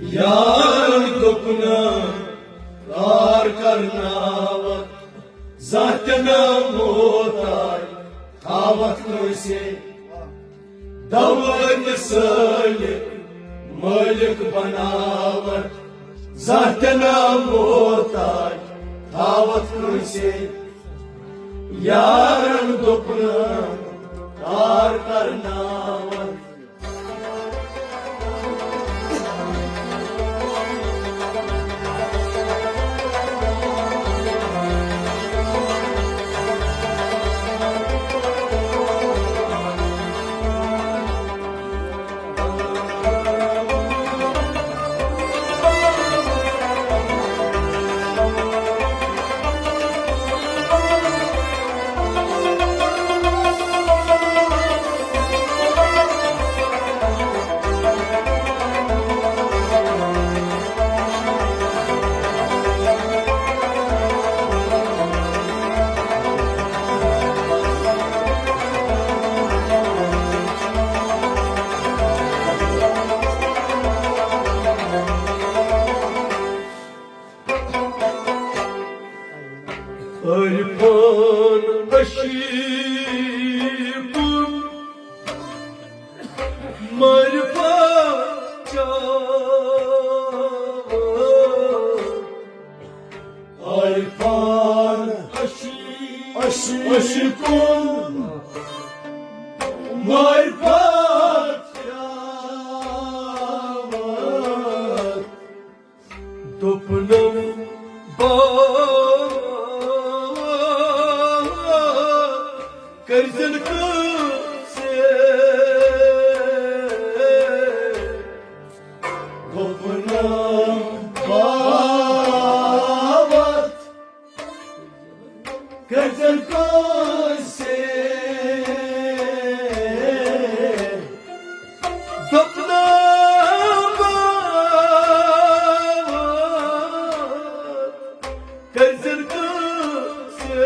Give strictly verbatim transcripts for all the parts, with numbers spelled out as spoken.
یارن دوٚپنہٕ، کار کرناوتھ، زانٛہہ تہِ نہٕ محتاج تھاوتھ کٲنٛسے۔ دولت سٲلِک مٲلِک بناوتھ، زانٛہہ تہِ نہٕ محتاج تھاوتھ کٲنٛسے۔ یارن دوٚپنہٕ، کار کرناوتھ۔ عرفان عشیقُن معرفت چاوان۔ عرفان عشیق، عشیقُن معرفت چاوان۔ دوٚپنم، بابا، کٔرزٮ۪ن کٲنٛسہِ۔ دوٚپنم، بابا، کٔرزٮ۪ن کٲنٛسہِ۔ دوٚپنم، کٔرزٮ۪ن کٲنٛسہِ۔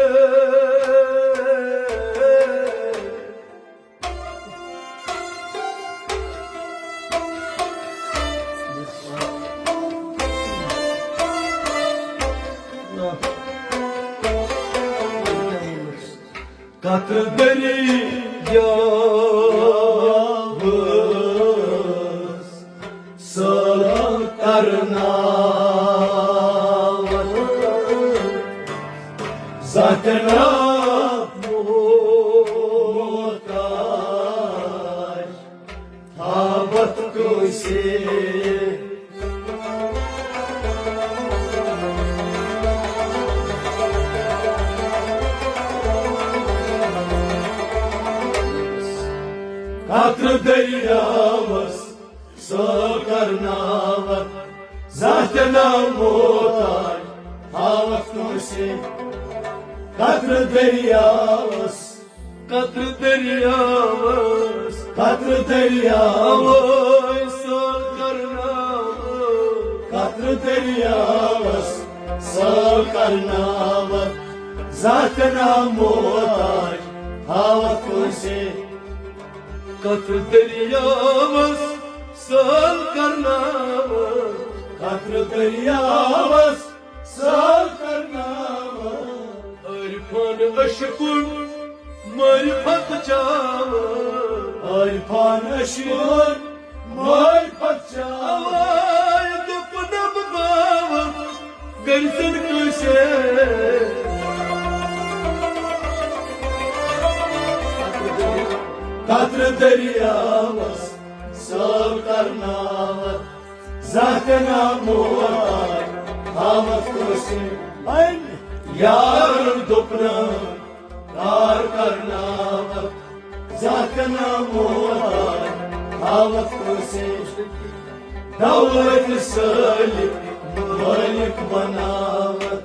قطرٕ دٔریاوَس سٲل کرناوَتھ، زانٛہہ تہِ نہٕ محتاج تھاوَتھ کٲنٛسہِ۔ قطرٕ دٔریاوَس سٲل کرناوَتھ، زانٛہہ تہِ نہٕ محتاج تھاوَتھ کٲنٛسہِ۔ قطرٕ دٔریاوَس، قطرٕ دٔریاوَس، قطرٕ دٔریاوَس سٲل کرناوَتھ، قطرٕ دٔریاوَس سٲل کرناوَتھ، زانٛہہ تہِ نہٕ محتاج تھاوَتھ کٲنٛسہِ۔ قطرٕ دٔریاوَس سٲل کرناوَتھ، قطرٕ دٔریاوَس سٲل کرناوَتھ۔ عرفان عشیقُن معرفت چاوان۔ عرفان عشیقُن معرفت چاوان۔ اوے دوٚپنم، بابا، کٔرزٮ۪ن کٲنٛسہِ۔ قطرٕ دٔریاوَس سٲل کرناوَتھ، زانٛہہ تہِ نہٕ محتاج تھاوَتھ کٲنٛسہِ۔ یارن دوٚپنم، کار کرناوَتھ، زانٛہہ تہِ نہٕ محتاج تھاوَتھ کٲنٛسہِ۔ دولت سٲلِک مٲلِک بناوَتھ۔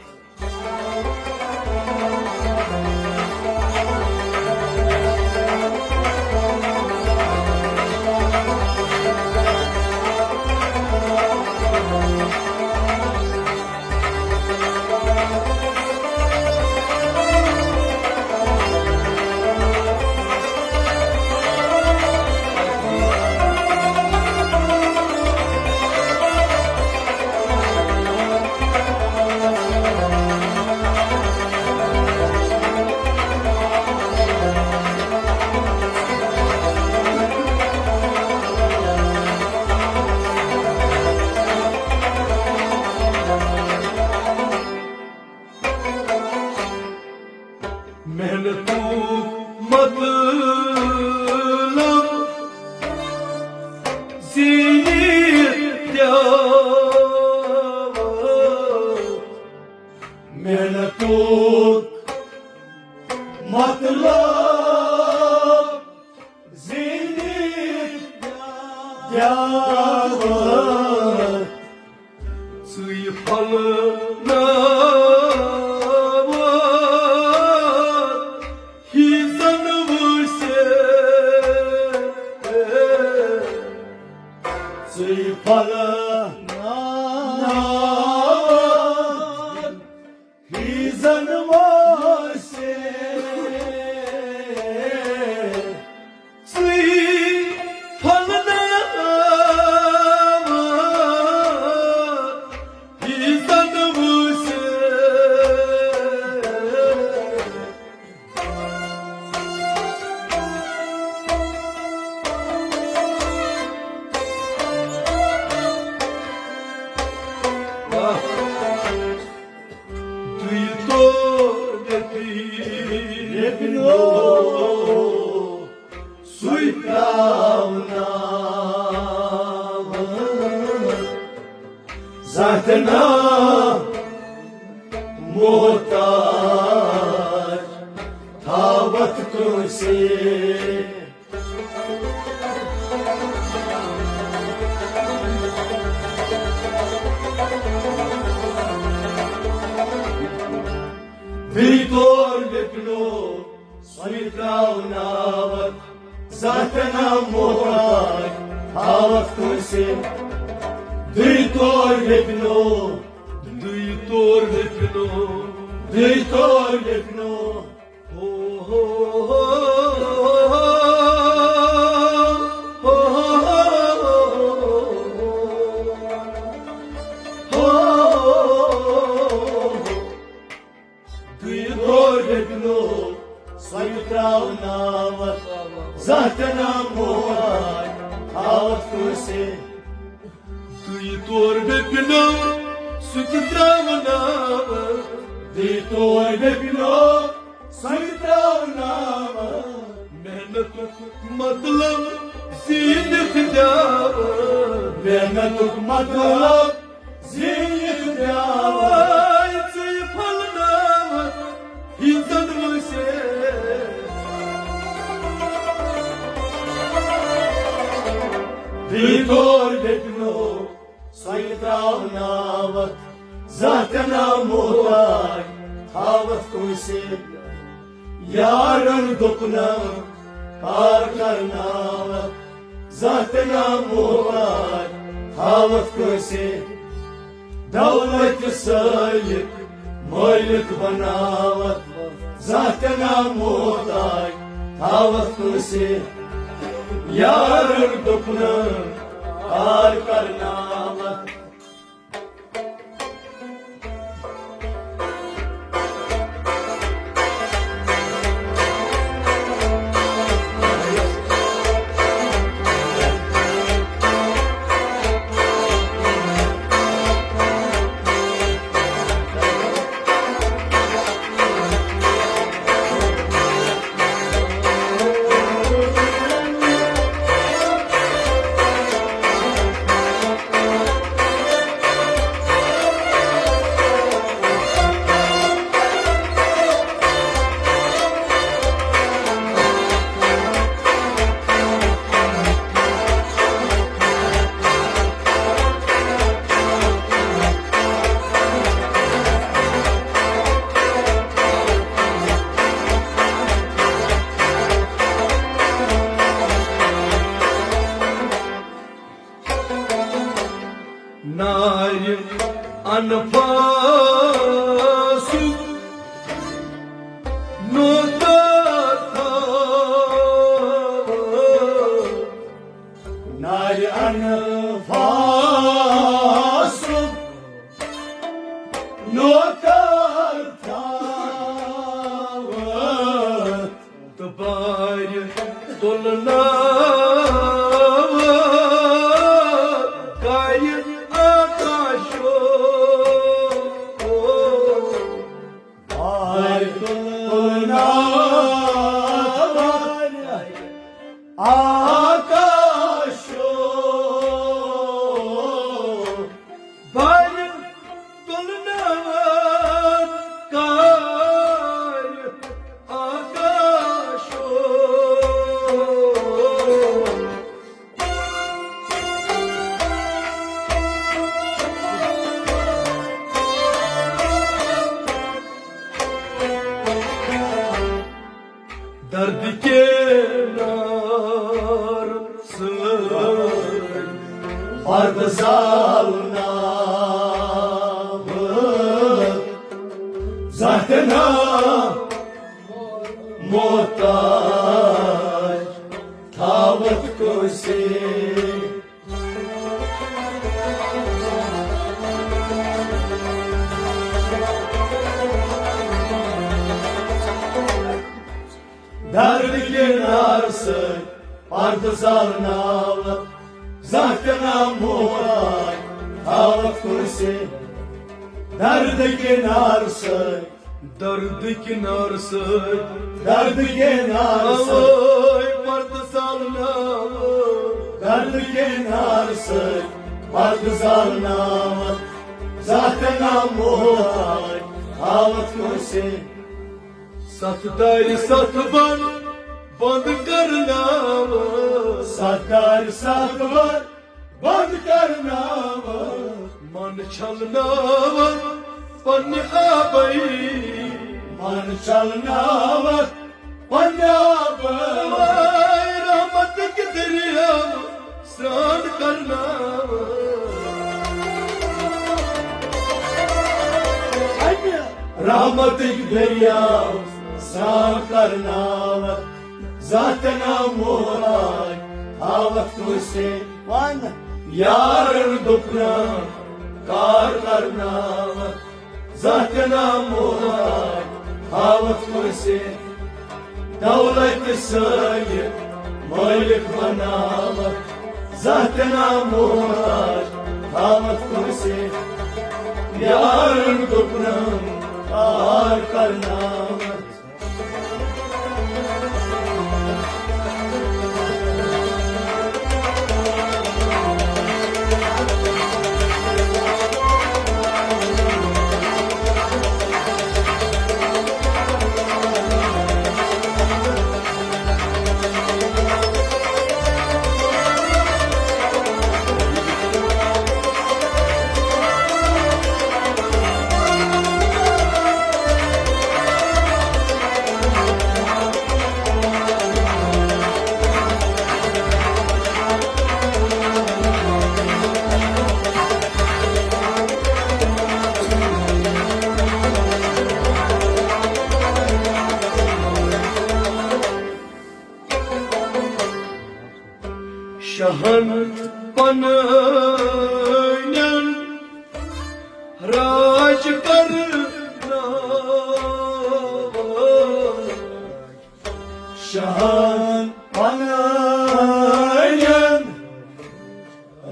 محنتُک مطلب زیٖنِتھ دیاوت۔ ژٕے پھۄلناوان ہی زن وٲسِتھ، ژٕے پھۄلناوان ہی زن وٲسِتھ، ژٕے پھۄلناوان ہی زن وٲسِتھ۔ دوٚیہِ تور بیٚپِنو، سُے ترٛاوناوان۔ زانٛہہ تہِ نہٕ محتاج تھاوتھ کٲنٛسہِ۔ بیٚیہِ تور بیٚپِنو، سُے ترٛاوناوتھ، زانٛہہ تہِ نہٕ محتاج تھاوتھ کٲنٛسہِ۔ دوٚیہِ تور بیٚپِنو، دوٚیہِ تور بیٚپِنو، دوٚیہِ تور بیٚپِنو۔ ہو، ہو، ہو۔ دوٚیہِ تور بیٚپِنو، سۄ تہِ ترٛاوناوتھ، زانٛہہ تہِ نہٕ محتاج تھاوتھ کٲنٛسہِ۔ دوٚیہِ تور بیٚپِنو، سُہ تہِ ترٛاوناوتھ۔ دوٚیہِ تور بیٚپِنو، سۄ تہِ ترٛاوناوتھ۔ محنتُک مطلب زیٖنِتھ دیاوت۔ محنتُک مطلب زیٖنِتھ دیاوت۔ ژٕے پھۄلناوتھ ہی زن وٲسِتھ۔ دوٚیہِ تور بیٚپِنو، سۄ تہِ ترٛاوناوتھ، زانٛہہ تہِ نہٕ محتاج تھاوتھ کٲنٛسہِ۔ یارن دوٚپنم کار کرناوتھ، زانٛہہ تہِ نہٕ محتاج تھاوتھ کٲنٛسہِ۔ دولتہِ سٲلِک مٲلِک بناوتھ، زانٛہہ تہِ نہٕ محتاج تھاوتھ کٲنٛسہِ۔ یارن دوٚپنم کار کرناوتھ۔ نارِ انفاسُک نوتر تھاو۔ نارِ انفاسُک نوتر تھاو۔ تہٕ بارِ تُلناو کَرِ آکاشو۔ پردٕ زالناوٕ زانٛہہ تہِ نہٕ محتاج تھاوتھ کٲنٛسہِ۔ دردٕ کہِ نارٕ سۭتۍ پردٕ زالناوتھ زانٛہہ تہِ نہٕ محتاج تھاوتھ کٲنٛسہِ۔ دردٕ کہِ نارٕ سۭتۍ، دردٕ کہِ نارٕ سۭتۍ، دردٕ کہِ نارٕ سۭتۍ۔ اوے پردٕ زالناوتھ، دردٕ کہِ نارٕ سۭتۍ پردٕ زالناوتھ زانٛہہ تہِ نہٕ محتاج تھاوتھ کٲنٛسہِ۔ ستھ دارِ ستھ بند، بند کرناوتھ۔ ستھ دارِ ستھ بند، بند کرناوتھ۔ من چھلناوتھ پننہِ آبے۔ من چھلناوتھ پننہِ آبے۔ اوے رحمتٕکۍ دٔریاو سرٛان کرناوتھ۔ رحمتٕکۍ دٔریاو سرٛان کرناوتھ۔ زانٛہہ تہِ نہٕ محتاج تھاوتھ کٲنٛسہِ۔ وَن۔ یارن دُکھ نہٕ کار کرناوتھ۔ زانٛہہ تہِ نہٕ محتاج تھاوتھ کٲنٛسہِ۔ دولتہِ سٲلِم مٲلِک بناوتھ۔ زانٛہہ تہِ نہٕ محتاج تھاوتھ کٲنٛسہِ۔ یارن دُکھ نہٕ کار کرناوتھ۔ شاہن پننٮ۪ن راج کرناوان۔ شاہن پننٮ۪ن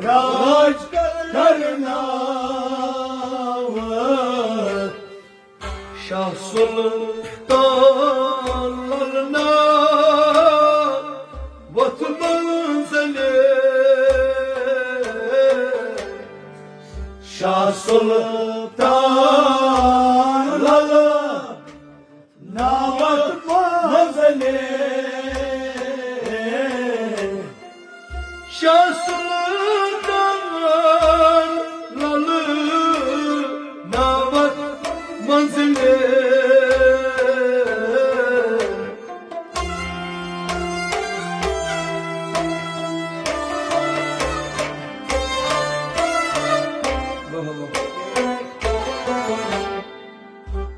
راج کرناوان۔ شاہ سلطان للنا وتھ منزلے۔ شاہ سلطان للنا وتھ منزلے۔ شاہ سلطان للہٕ ناوت منزلے۔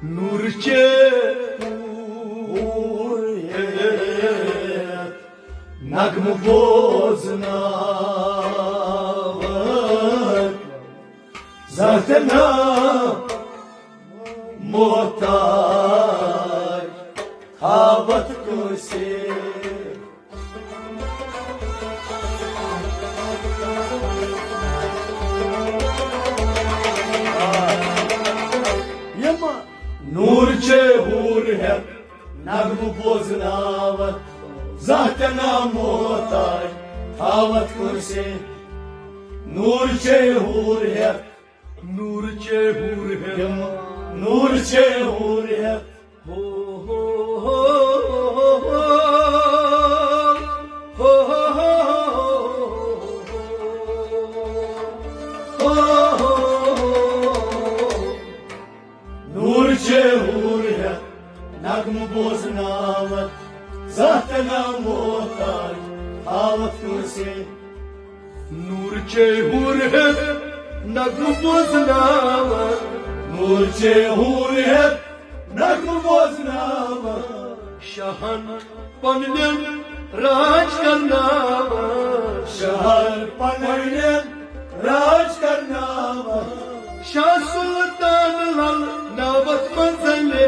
نور چے نغمہٕ بوزناوان۔ زانٛہہ تہِ نہٕ محتاج تھاوتھ کٲنٛسہِ۔ یِم نوٗر چے حوٗر ہٮ۪تھ نغمہٕ بوزناوتھ، زانٛہہ تہِ نہٕ محتاج تھاوتھ کٲنٛسہِ۔ نوٗر چے حوٗر ہٮ۪تھ، نوٗر چے حوٗر ہٮ۪تھ، یِم نوٗر چے حوٗر ہٮ۪تھ۔ ہو، ہو، ہو۔ نوٗر چے حوٗر ہٮ۪تھ نغمہٕ بوزناوتھ، زانٛہہ تہِ نہٕ محتاج تھاوتھ کٲنٛسہِ۔ نوٗر چے حوٗر ہیٚتھ نغمہٕ بوزناوان۔ نوٗر چے حوٗر ہیٚتھ نغمہٕ بوزناوان۔ شاہن پننٮ۪ن راج کرناوان۔ شاہن پننٮ۪ن راج کرناوان۔ شاہ سلطان لل ناوت منزلے۔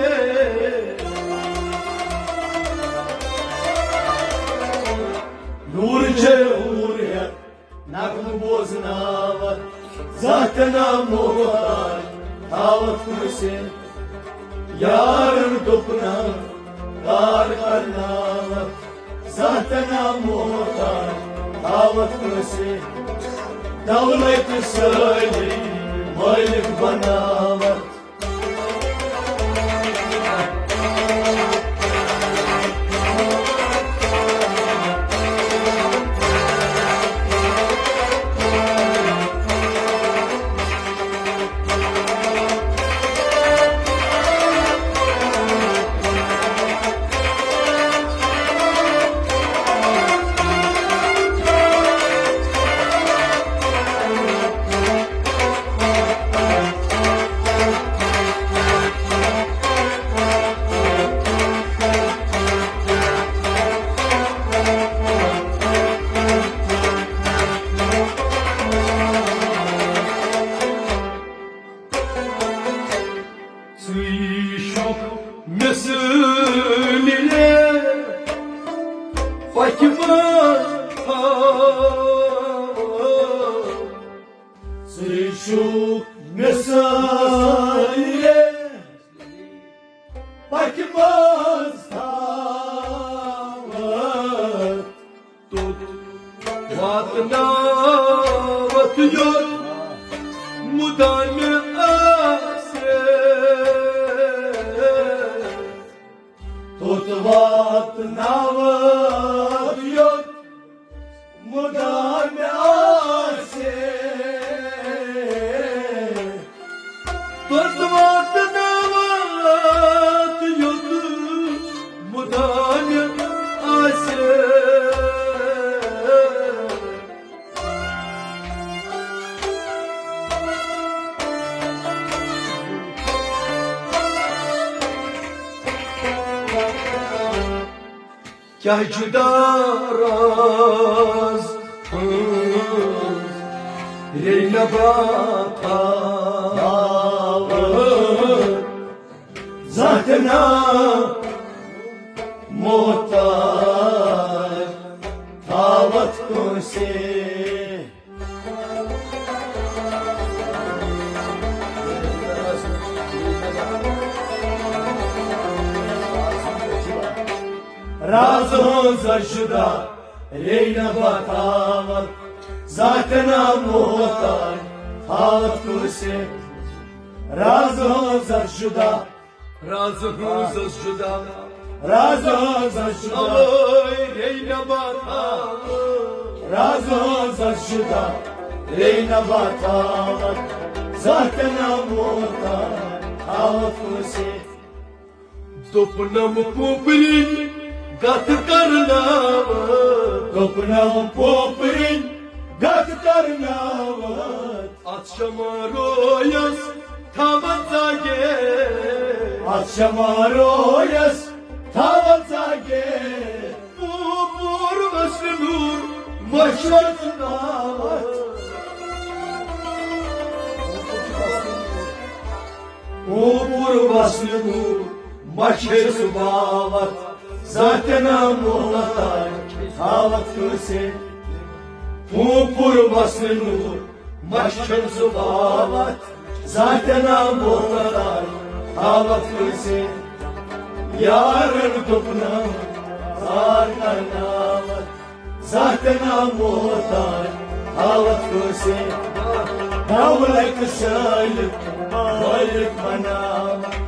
نوٗر چے حوٗر ہیٚتھ نغمہٕ بوزناوتھ، زانٛہہ تہِ نہٕ محتاج تھاوتھ کٲنٛسہِ۔ یارن دوٚپنم کار کرناوتھ، زانٛہہ تہِ نہٕ محتاج تھاوتھ کٲنٛسہِ۔ دولت سٲری مٲلِک بناوتھ۔ ژٕے چھُکھ مےٚ سۭتۍ پکہِ منٛز تھاوان۔ ژٕے چھُکھ مےٚ سایہِ پکہِ منٛز تھاوان۔ توٚت واتناوتھ یوٚت مُدامہِ آسہِ۔ توٚت واتناوتھ یوٚت مُدامہِ آسہِ۔ توٚت واتناوتھ یوٚت مُدامہِ آسہِ۔ کیٛاہ جُدا راز ہٕنٛز رے نباتھا۔ زانٛہہ تہِ نہٕ محتاج تھاوتھ کٲنٛسہِ۔ راز ہٕنٛز جُدا رے نباتھا۔ زانٛہہ تہِ نہٕ محتاج تھاوتھ کٲنٛسہِ۔ راز ہٕنٛز جُدا۔ راز ہٕنٛز جُدا۔ راز ہٕنٛز جُدا۔ اوے رے نباتھا۔ راز ہٕنٛز جُدا۔ رے نباتھا۔ زانٛہہ تہِ نہٕ محتاج تھاوتھ کٲنٛسہِ۔ دوٚپنم پوپرِن گتھ کرناوان۔ دوٚپنم پوپرِن گتھ کرناوان۔ اتھ شمارویس تھاوان ژاگے۔ اتھ شمارویس تھاوان ژاگے۔ پوپُر وسنہٕ نوٗر مشرق ناوت۔ پوپُر وسنہٕ نوٗر مشرق سُہ باوت۔ زانٛہہ تہِ نہٕ محتاج تھاوتھ کٲنٛسہِ۔ پوپُر وسنہٕ نوٗر مشرق سُہ باوت۔ زانٛہہ تہِ نہٕ محتاج تھاوتھ کٲنٛسہِ۔ یارن دوٚپنم زار کرناوتھ۔ زانٛہہ تہِ نہٕ محتاج تھاوتھ کٲنٛسہِ۔ دولت سٲلِم مٲلِک بناوتھ۔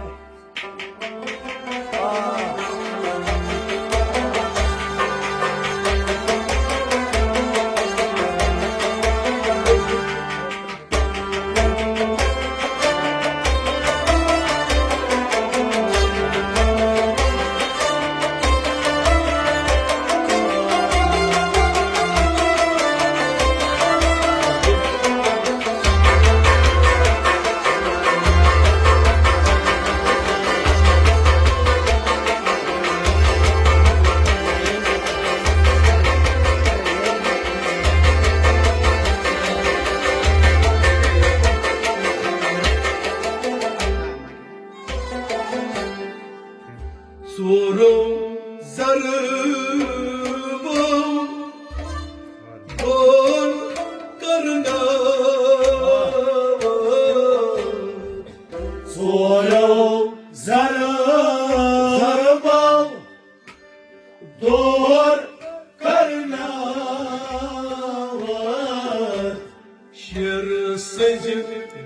سٕنٛزِ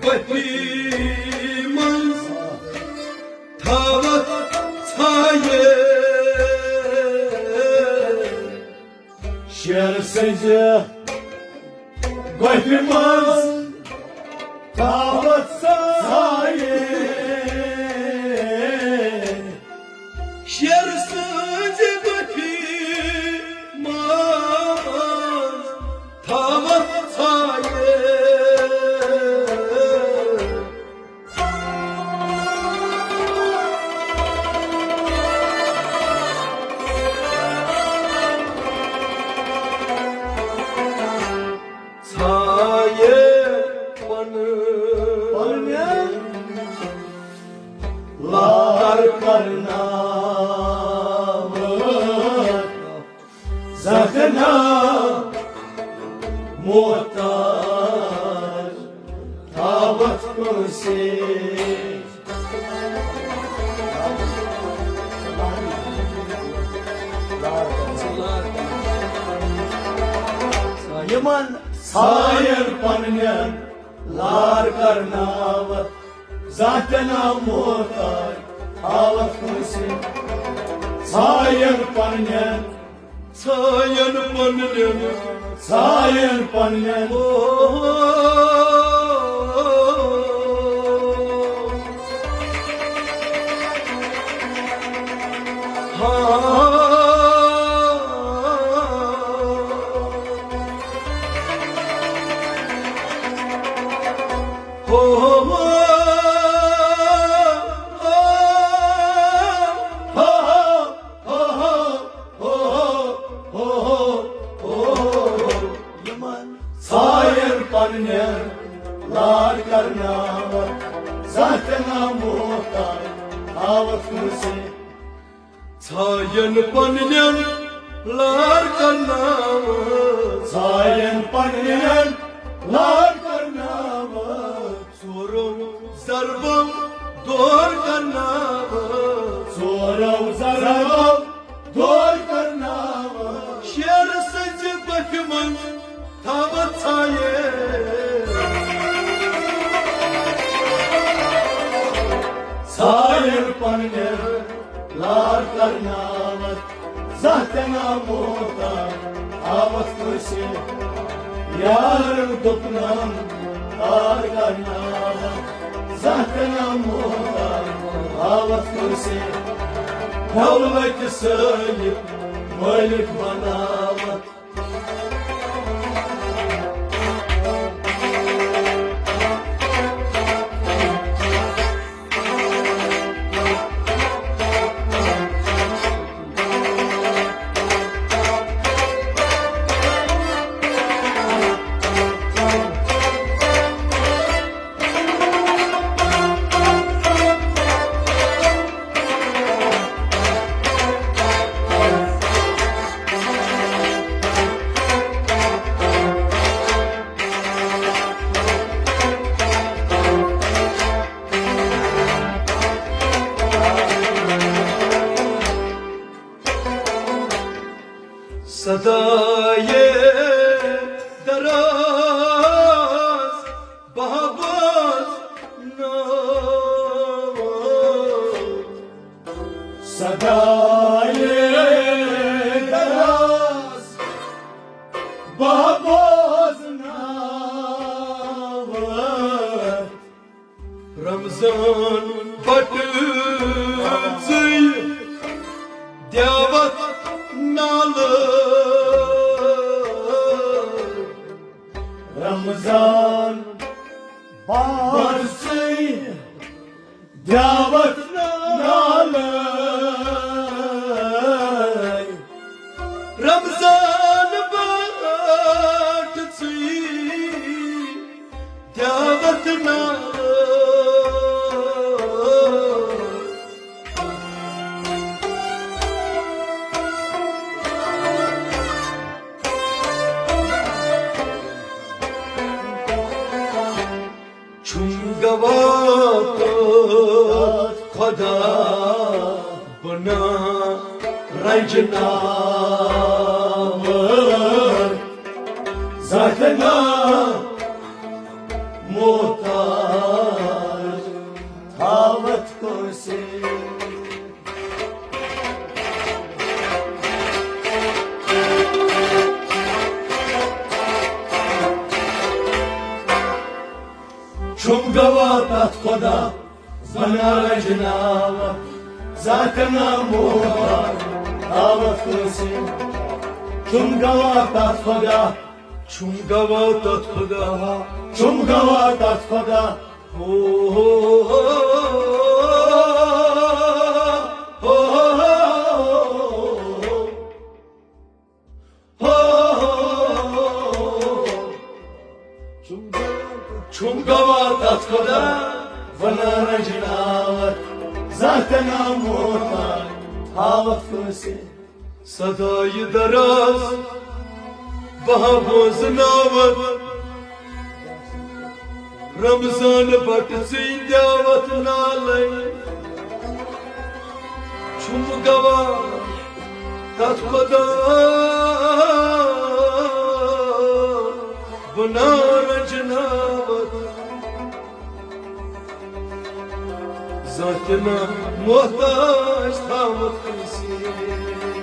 گۄپھِ منٛز تھاوَتھ ژھایہِ۔ شیر سٕنٛزِ گۄپھِ منٛز تھاوَتھ ژھایہِ۔ شیر سٕنٛزِ گۄپھِ منٛز تھاوَتھ ژھایہِ۔ ژھایہِ پنہٕ پنہٕ لار کرناوان۔ زانٛہہ تہِ نہٕ محتاج تھاوَتھ کٲنٛسہِ۔ یِمن ژھایَن پننٮ۪ن لار کرناوَتھ۔ زانٛہہ تہِ نہٕ محتاج تھاوَتھ کٲنٛسہِ۔ ژھایَن پننٮ۪ن، ژھایَن پننٮ۪ن، ژھایَن پننٮ۪ن۔ او، ہا۔ ہو، ہو، ہو، ہو، ہو، ہو۔ یِمن ژھایَن پننٮ۪ن لار کرناوَتھ۔ زانٛہہ تہِ نہٕ محتاج تھاوَتھ کٲنٛسہِ۔ ژھایَن پننٮ۪ن لار کرناوَتھ۔ ژھایَن پننٮ۪ن لار کرناوَتھ۔ ژورو ضربو دور کرناوَتھ۔ ژورو ضربو دور کرناوَتھ۔ شیر سٕنٛزِ گۄپھِ منٛز تھاوَتھ ژھایہِ۔ ژھایَن پننٮ۪ن لار کرناوَتھ۔ زانٛہہ تہِ نہٕ محتاج تھاوَتھ کٲنٛسہِ۔ یارن دوٚپنم لار کرناوَتھ۔ زانٛہہ تہِ نہٕ محتاج تھاوَتھ کٲنٛسہِ۔ دولتہِ سٲلِم مٲلِک بناوَتھ۔ صدایے دراز بہبوز ناو۔ صدایے دراز بہبوز ناو۔ رمضان بٹہٕ ژٕے دعوت نالہٕ۔ رمضان بٹہٕ ژٕے دعوت نالہٕ۔ رمضان بٹہٕ ژٕے دعوت نالہٕ۔ چھُم گواہ پٲٹھۍ خدا بنا رنجناور۔ زانٛہہ تہِ نہٕ محتاج تھاوتھ کٲنٛسہِ۔ چھُم گواہ تتھ خۄدا بنارا جناوت، ذاتِ ناموہا دعوت کٲنٛسہِ۔ چھُم گواہ تتھ خۄدا، چھُم گواہ تتھ خۄدا، چھُم گواہ تتھ خۄدا۔ ہو، ہو، ہو، ہو، ہو، ہو، ہو۔ چھُم گواہ تتھ خۄدا، ونان جناوت، ذاتِ ناموہا دعوت کٲنٛسہِ۔ صدایہِ دراز بہا بوزناوت، رمضان بٹ ژٕے دعوت نالے۔ چھُم گواہ تتھ خۄدا بنارا جناوت، ذاتِ ناموہا محتاج تھاوتھ کٲنٛسہِ۔